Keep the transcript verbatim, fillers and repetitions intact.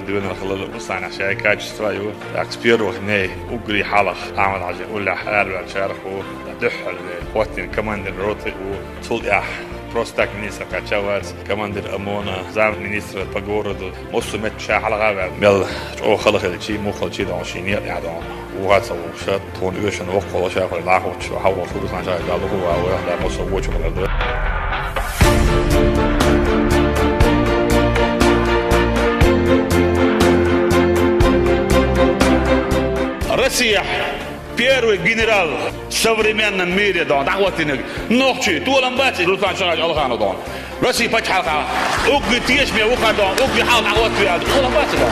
Дуьйна хилла Руслан шай качество ю. Так, с первых дней уггаре хьалха Ахьмад-Хьажин уллехь араваьллачарах ву, дуьххьара вай хӀоттийна командир роты ву. Цул тӀаьхьа просто так министр кхаьчна вац, командир ОМОНа, замминистра по городу, массо а метте ша хьалха а ваьлла. Мел чӀогӀа хала хилча, муха хилча дон ший некъа тӀехь дон. Вуха ца вуха ша, тхуна оьшан воккхал ша, хой лахучу, хьавол Руслан шай гал хӀу ва, вай да массо а вочу хала ду. Россия первый генерал в современном мире дон, дӀахӀоттийнарг. Нохчий, толам бац, Руслан Шагьарович Алханов дон. Россия пачхьалкха. Угги тешаме ву кхар дон, угги хьал дӀахӀоттаве аьлла, толам бац дон.